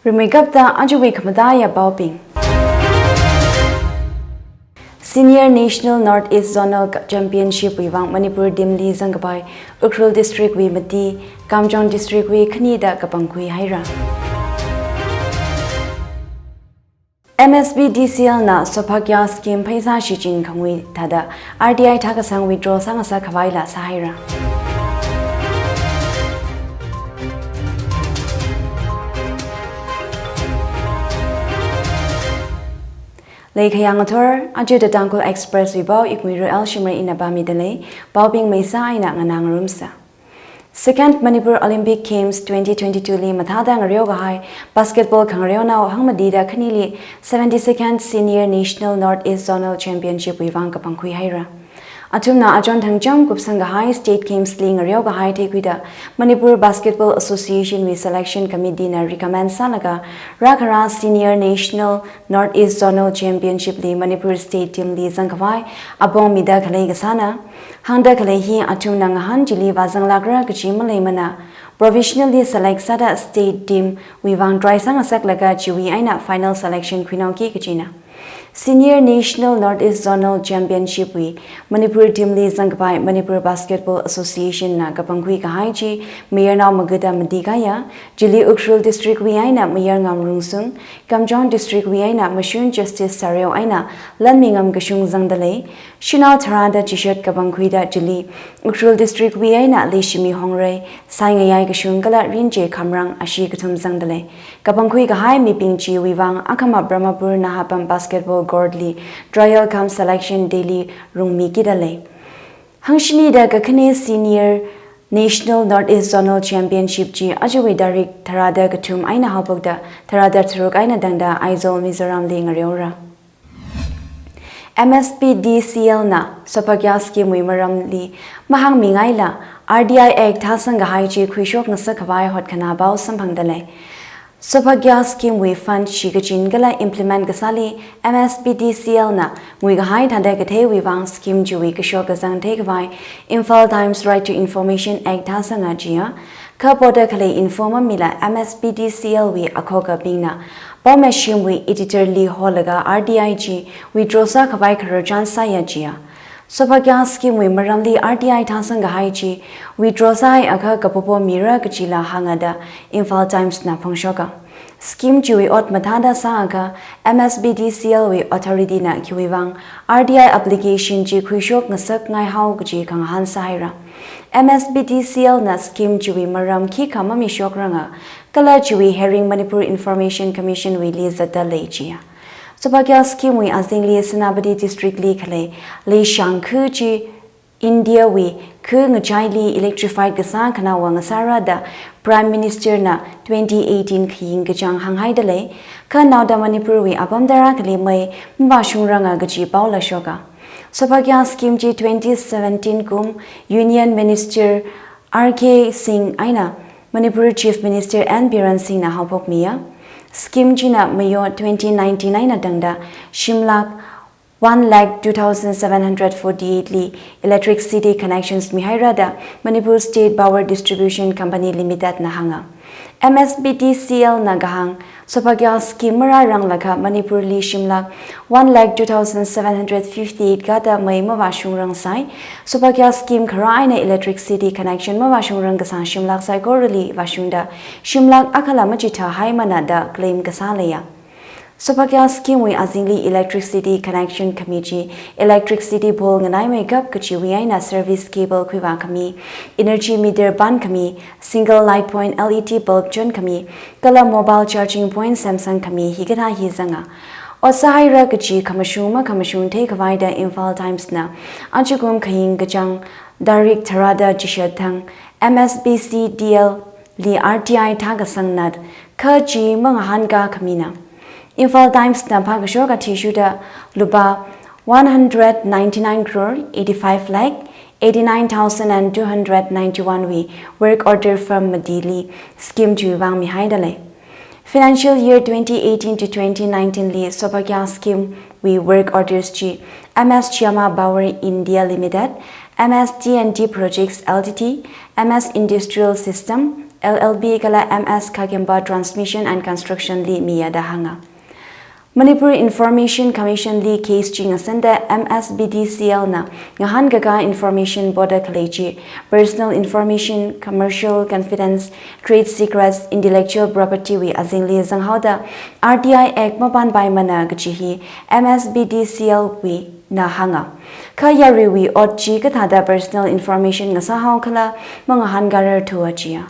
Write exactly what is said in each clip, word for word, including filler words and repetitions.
Rimeikapta ajawui khamataiya paobing. Senior National North East Zonal Championship wui vang Manipur team li zangkapai Ukhrul District wui mati, Kamjong District wui khani da kapangkhui haira. M S P D C L na Saubhagya scheme pheisā shichin khangui thāda R T I thakasang withdraw sāngasak khavaila sāhaira. Leikhayang athor, aja The Tangkhul Express wui pao Iknguiru L Shimray ina pāmida lei, paobing meisā eina nganā ngarumsa. Second Manipur Olympic Games twenty twenty-two li mathāda ngareo kahai basketball khangareonao hangmatida khanili seventy-second Senior National North East Zonal Championship wui vang kapangkhui haira. Athumna achon thangcham kupsang kahai State Games li ngareo kahai theikhuida Manipur Basketball Association wui Selection Committee na recommend sālaga rākhara Senior National North East Zonal Championship li Manipur State Team li zangkhavai apong mida khalei kasāna. Hāngda khalei hi athumna ngahān chili vāzanglākra kachi maleimana. Provisionally select sāda State Team wui vang try sāngasaklaga chiwui eina final selection khuinaoki kachina. Senior National North East Zonal Championship wui Manipur Team li zangkapai Manipur Basketball Association na kapangkhui kahai chi mayarnao magada matikaya, chili Ukhrul District wui eina Mayarngam Rungsung, Kamjong District wui eina Mashun Justice Sareo eina Lanmingam Kashung zangda lei. Shanao tharāda chishat kapangkhuida chili Ukhrul District wui eina Leishimi Hongrei, Saingayai Kashung kala Rinje Khamrang ashi kathum zangda lei. Kapangkhui kahai mibing chiwui vang akhama Brahmapur Nahapam Basketball Court li trial cum selection day li rungmikida lei. Hangshinida kakhane Senior National North East Zonal Championship chi ajawui tarik tharāda kathum eina haophokda tharāda tharuk eina tangda Aizawl Mizoram li ngareora. M S P D C L na Saubhagya scheme wui maramli mahāngmingaila R T I Act thāsang kahai chi khuishok ngasak khavai hotkhanā pao samphangda lei. Saubhagya scheme wui fund shikachin kala implement kasāli M S P D C L na ngui kahai thāda katheiwui vang scheme chiwui kashok kazang theikhavai Imphal Times Right to Information Act thāsanga chiya. Kha poda khalei info mamila M S P D C L wui akhokabingna paomashimwui editor li holaga R T I chi withdraw sākhavai khararchan sāya chiya. Saubhagya scheme wui maramli R T I thāsang kahai chi withdraw sāhaiakha kapopo mira kachila hāngada Imphal Times na phongshoka. Scheme chiwui ot mathāda sāakha M S P D C L wui authority na khiwui vang R T I application chi khuishok ngasak ngaihao kachi khangahān sāhaira. M S P D C L na scheme chiwui maram khikha mamishokrang a, kala chiwui hearing Manipur Information Commission wuili zatda lei chiya. Saubhagya scheme wui azingli Senapati District li khalei Leishang khu chi India wui khu ngachaili electrified kasā khanaowa ngasāra da Prime Minister na twenty eighteen khaying kachāng hānghaida lei. Kha naoda Manipur wui apam tara khalei mei mavāshungranga kachi paola shoka. Saubhagya scheme chi twenty seventeen kum Union Minister R K Singh eina Manipur Chief Minister N Biren Singh na haophokmiya. Scheme china mayo twenty nineteen eina tangda shimlak one lakh two thousand seven hundred forty-eight li electricity connections mihaira da Manipur State Power Distribution Company Limited na hānga. M S P D C L na kahāng, Saubhagya scheme marāranglakha Manipur li shimlak one lakh two thousand seven hundred fifty-eight kada mei mavāshungrangsai. Saubhagya scheme kharā eina electricity connection mavāshungrang kasā shimlak saikorali vāshungda shimlak akhala machithahaimana da claim kasā leiya. Saubhagya scheme wui azingli electricity connection khami chi electricity pole nganaimeikap kachiwui eina service cable khuivā khami, energy meter pān khami, single light point L E D bulb chon khami, kala mobile charging point semsang khami hikathā hi zanga. Ot sāhaira kachi khamashung makhamashung theikhavai da Imphal Times na ajakum khaying kachāng tarik tharāda chishat thang M S P C D L li R T I thākasang nat, kha chi mangahānka khamina. Imphal Times na phākashok athishurda lupā one hundred ninety-nine crore eighty-five lakh eighty-nine thousand and two hundred ninety-one wui work order firm matili scheme chiwui vang mihaida lei. Financial year twenty eighteen to twenty nineteen li Saubhagya scheme wui work orders chi M S Jiyama Power India Limited, M S T and T Projects L T D, M S Industrial System, L L B kala M S Khagimba Transmission and Construction li miya da hānga. Manipur Information Commission li case chi ngasanda M S B D C L na ngahānkakā information poda khalei chi personal information, commercial confidence, trade secrets, intellectual property wui azingli zanghaoda R T I Act mapānpaimana kachi hi M S B D C L wui na hānga. Kha yaruiwui ot chi kathāda personal information ngasāhao khala mangahānkararthua chiya.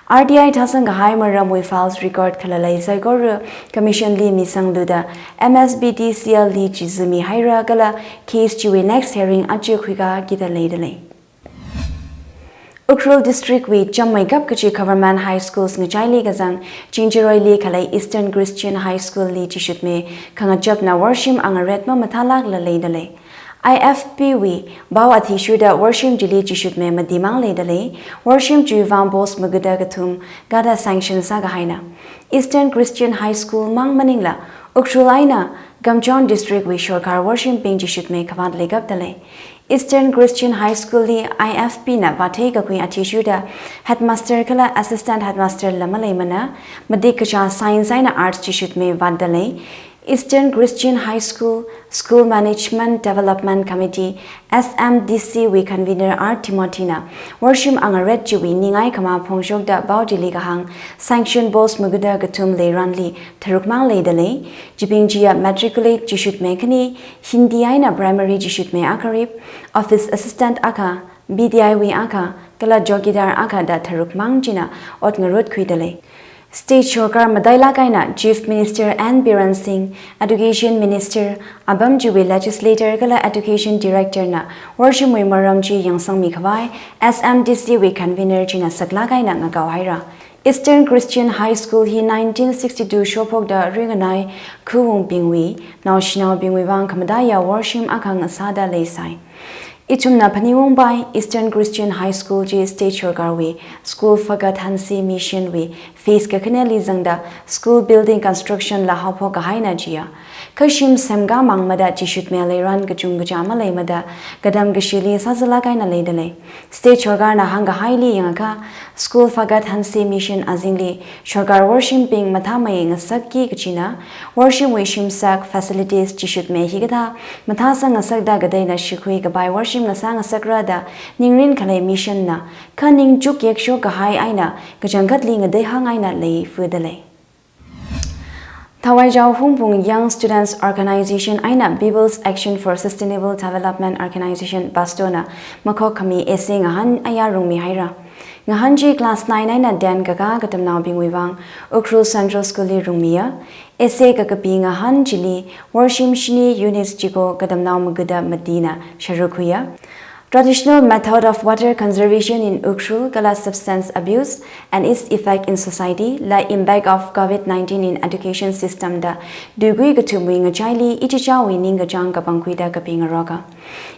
R T I thāsang kahai maramwui files record khalalei saikora Commission li misangluda M S B D C L li chizumi haira kala case chiwui next hearing aja khuikā kida leidalei. Ukhrul District wui chāmmeikap kachi Government High Schools ngachaili kazang Chingjaroili khalei Eastern Christian High School li chishutme khangachapna worshim angaret mamathālākla leidalei. I F P wui pao athishurda worshim chili chishutme matimang leidalei. Worshim chiwui vang post magada kathum gada sanction sākahaina. Eastern Christian High School mang maningla Ukhrul eina Kamjong District wui sorkar worshimbing chishutme khavāt leikapdalei. Eastern Christian High School li I F P na vātheikakhui athishurda headmaster kala assistant headmaster la maleimana, matik kachā science eina arts chishutme vātdalei. Eastern Christian High School School Management Development Committee, S M D C wui convener R Timothy na worshim angaret chiwui ningai khamā phongshokda pao chili kahāng sanction post magada kathum leiranli tharukmang leidalei. Chibing chiya matriculate chishutme khani, Hindi eina primary chishutme akha rip, office assistant akha, B D I wui akha, kala chowkidar akha da tharukmang china ot ngarutkhuidalei. State sorkar matailāk eina Chief Minister N Biren Singh, Education Minister, apam chiwui legislator kala Education Director na worshimwui maram chi yangsangmi khavai S M D C wui convener china saklāk eina ngakaohaira. Eastern Christian High School hi nineteen sixty-two shophokda ringanai khuwungbingwui naoshinaobingwui vang khamataiya worshim akha ngasāda leisai. Ithumna phaningungpai Eastern Christian High School chi state sorkarwui School Fakat Hanse Mission wui phase kakhaneli zangda school building construction la haophok kahaina chiya. Kha shim semkāmang mada chishutme leiran kachungkachā maleimada katam kashili sāzālāk eina leidalei. State sorkarna hāngkahaili yangakha School Fakat Hanse Mission azingli sorkar worshimbing mathāmei ngasakki kachina, worshimwui shimsak facilities chishutme hikathā mathāsang ngasakda kateina shikhui kapai worshim ngasā ngasakra da ningrin khalei mission na kha ning chukyekshok kahai eina kachangkhatli ngateihang eina leifudalei. Thawaichao Hungpung Young Students Organization eina People's Action for Sustainable Development Organization, PASDO na makhok khami essay ngahān aya rungmi haira. Ngahān chi class nine eina ten kakā katamnaobingwui vang Ukhrul Central School li rungmiya. Essay kakapi ngahān chili worshim shini units chiko katamnao magada matina sharuk khuiya. Traditional method of water conservation in Ukhrul kala substance abuse and its effect in society, la impact of covid nineteen in education system da tuigui kathumwui ngachaili ichichāwui ningkachāng kapangkhuida kapi ngaroka.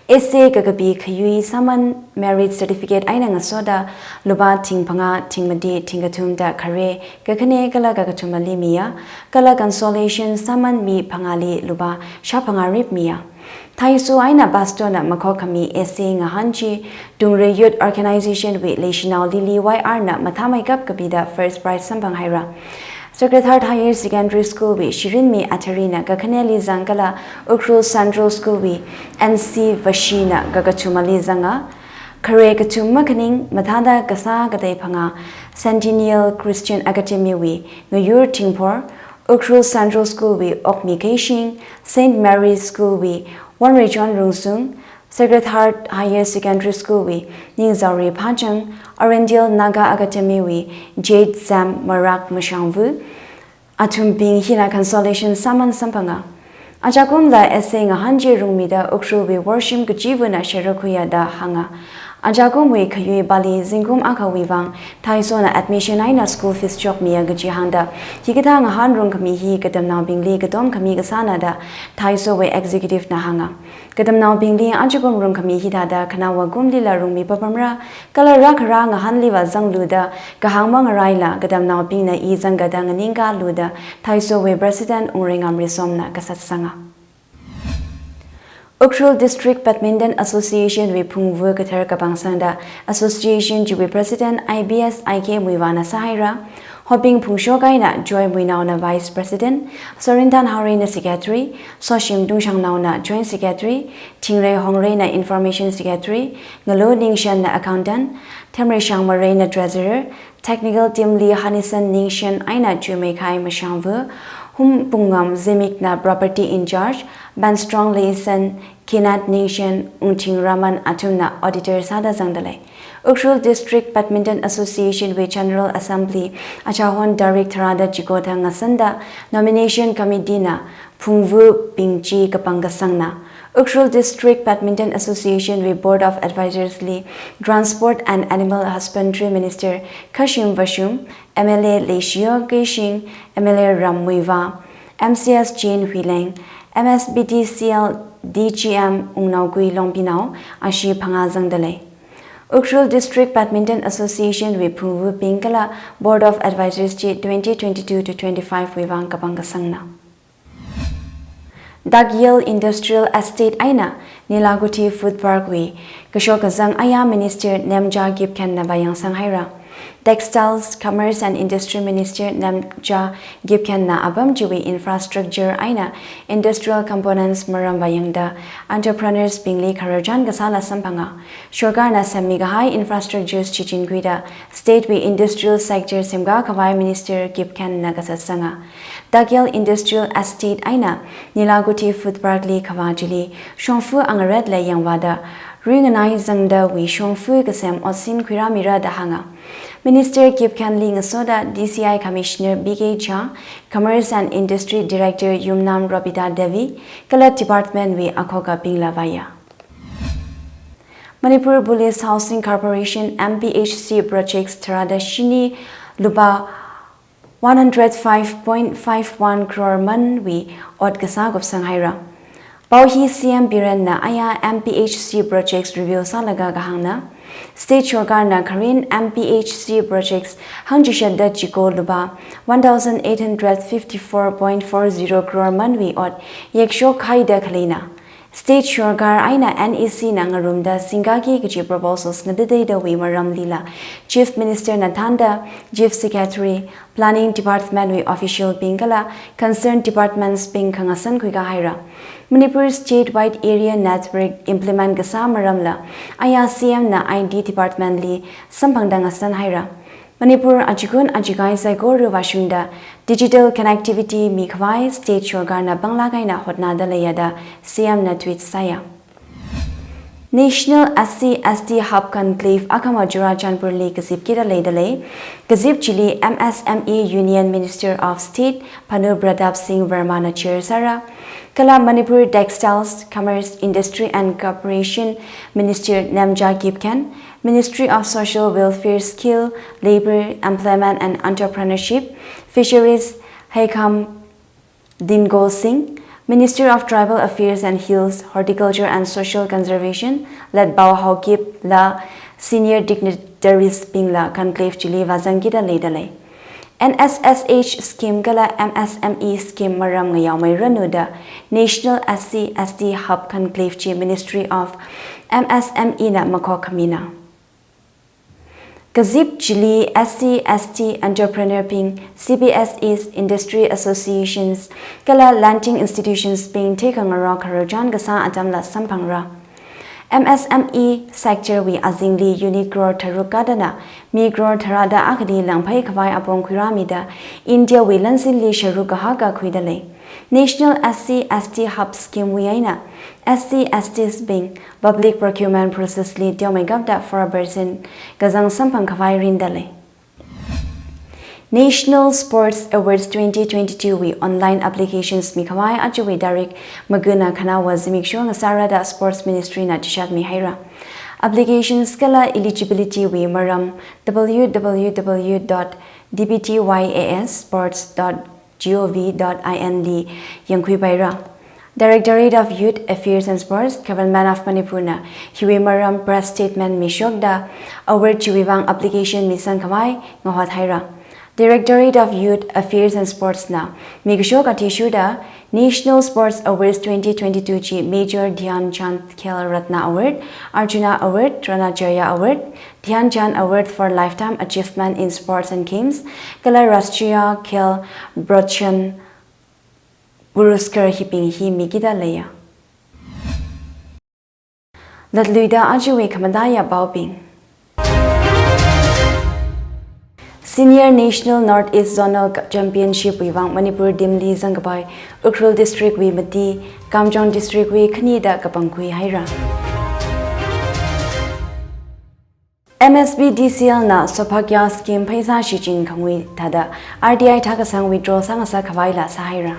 Essay kakapi khayui sāman merit certificate eina ngasoda lupā thing phangā, thing mati, thing kathum da khare, kakhane kala kakathumali miya, kala consolation sāman mi phangāli lupā shāphangā rip miya. Thaiso eina PASDO na makhok khami essay ngahān chi Dungre Youth Organization wui leishinao Lily Y R na mathāmeikap kapida first prize samphang haira. Sacred Heart Higher Secondary School wui shirinmi Athari na kakhaneli zang kala Ukhrul Central School wui N C Vashi na kakathumali zanga. Khare kathum makhaning mathāda kasā katei phangā Centennial Christian Academy wui Ngayur Thingphor, Ukhrul Central School wui Okmi Keishing, Saint Mary's School wui Wonreichon Rungsung, Sacred Heart Higher Secondary School wui Ningzaori Phachang, Oriental Naga Academy wui Jade Zam Marak Mashangvu, athumbing hina consolation sāman samphanga. Ajakumla essay ngahān chi rungmida Ukhrulwui worshim kachivana sharuk khuiya da hānga. Ajakumwui khayui pali zingkum akhawui vang Thaisona admission eina school fees chokmiya kaji hāngda, hikathā ngahān rungkhami hi katamnaobingli katom khami kasāna da Thaisowui executive na hānga. Katamnaobingli ajakum rungkhami hithāda khanaowa kumlila rungmi papamra, kala rākhara ngahānliva zangluda kahāng mangaraila katamnaobingna i zangkada nganingkaluda Thaisowui President Wungrei Ngamrei Somna kasatsanga. Ukhrul District Badminton Association wui phungvu kathar kapangsangda association chiwui President I B S I K Muivahna sāhaira. Hoping Phungshok eina Joy Muinaona Vice President, Sorinthan Haoreina Secretary, Soshim Tungshangnaona Joint Secretary, Thingrei Hongreina Information Secretary, Ngalo Ningshenna Accountant, Themreishang Mareina Treasurer, Technical Team li Hanison Ningshen eina Chuimeikhai Mashangvu, Humpungam Zimikna Property In Charge, Banstrong Leisen, Kinat Ningshen, Ungthing Raman athumna Auditor sāda zangdalei. Ukhrul District Badminton Association wui General Assembly achahon tarik tharāda chiko thang ngasanda Nomination Committee na phungvubing chi kapangkasangna. Ukhrul District Badminton Association wui Board of Advisors li Transport and Animal Husbandry Minister Khashim Vashum, M L A Leishiyo Keishing, M L A Ram Muivah, M C S Jane Huileng, M S B D C L D G M Wungnaogui Longbinao ashi phangā zangdalei. Ukhrul District Badminton Association wui phungvubing kala Board of Advisors chi twenty twenty-two to twenty-five wui vang kapangkasangna. Dakyel Industrial Estate eina Nilakuthi Food Park wui kashok kazang aya Minister Nemcha Kipgenna vāyangsang haira. Textiles, Commerce and Industry Minister Nemcha Kipgenna apam chiwui infrastructure eina industrial components maram vāyangda entrepreneurs bingli khararchan kasāla samphanga. Sorkarna semmi kahai infrastructures chichinkhuida state wui industrial sector semkakhavai Minister Kipgenna kasatsanga. Dakyel Industrial Estate eina Nilakuthi Food Park li khavā chili shongfa angaratla yangvāda, ruinganai zangdawui shongfa kasem otsin khuirāmira da hānga. Minister Kipgenli ngasoda D C I Commissioner B K Jha, Commerce and Industry Director Yumnam Robita Devi, kala department wui akhokabingla vāya. Manipur Police Housing Corporation M P H C projects tharāda shini lupā one hundred five point five one crore manwui ot kasā kupsang haira. Pao hi C M Birenna aya M P H C projects review sālaga kahāngna. State sorkarna kharin M P H C projects hangchishatda chiko lupā one thousand eight hundred fifty-four point four zero crore manwui ot yekshok haida khaleina. State sorkar eina N E C na ngarumda singkaki kaji proposals ngatateidawui maramlila Chief Minister na thānda Chief Secretary, Planning Department wui official bing kala concerned departments bing khangasan khuika haira. Manipur State Wide Area Network implement kasā maramla aya C M na I T Department li samphangda ngasan haira. Manipur achikun achikai saikora vāshungda digital connectivity mikhavai state sorkarna panglāk eina hotnada leiya da C M na tweet sāya. National S C S T Hub Conclave akhama Churachandpur li kazipkida leidalei. Kazip chili M S M E Union Minister of State Panu Pratap Singh Verma na chair sāra. Kala Manipur Textiles, Commerce, Industry and Cooperation Minister Nemcha Kipgen, Ministry of Social Welfare, Skill, Labour, Employment and Entrepreneurship, Fisheries, Heikham Dingo Singh, Minister of Tribal Affairs and Hills, Horticulture and Social Conservation, Letbao Haokip la senior dignitaries bingla conclave chili vāzangkida leidalei. N S S H scheme kala M S M E scheme maram ngayaomeiranu da National S C S T Hub Conclave chi Ministry of M S M E na makhok khamina. Kazip chili S C S T entrepreneur bing, C B S Es, industry associations, kala lending institutions bing theikhangaro khararchan kasā atamla samphangra. M S M E sector wui azingli unit crore tharuk kadana mi crore tharāda akhali langphai khavai apong khuirāmida India wui lansinli sharuk kahaka khuidalei. National S C S T Hub Scheme wui eina S C S Ts bing public procurement process li teomeikapta four percent kazang samphang khavai rindalei. National Sports Awards twenty twenty-two wui online applications mikhavai achuwui tarik magana khanaowa zimiksho ngasārada Sports Ministry na chishat mihaira. Applications kala eligibility wui maram W W W dot D B T Y A S sports dot G O V dot I N li yangkhuipaira. Directorate of Youth Affairs and Sports, Government of Manipur na hiwui maram press statement mishokda award chiwui vang application misang khavai ngahot haira. Directorate of Youth Affairs and Sports na mikashok athishurda National Sports Awards twenty twenty-two chi Major Dhyan Chand Khel Ratna Award, Arjuna Award, Dronacharya Award, Dhyan Chand Award for Lifetime Achievement in Sports and Games, kala Rashtriya Khel Protsahan Puraskar hibing hi mikida leiya. Latluida ajawui khamataiya paobing. Senior National North East Zonal Championship wui vang Manipur team li zangkapai Ukhrul District wui mati, Kamjong District wui khanida kapangkhui haira. M S P D C L na Saubhagya scheme pheisā shichin khangui thāda R T I thakasang withdraw sāngasak khavaila sāhaira.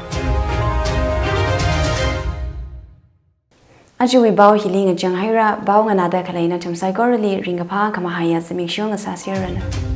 Ajawui pao hili ngachang haira, pao nganāda khalei nathum saikorali ringkaphā khamahaiya zimiksho ngasāserranu.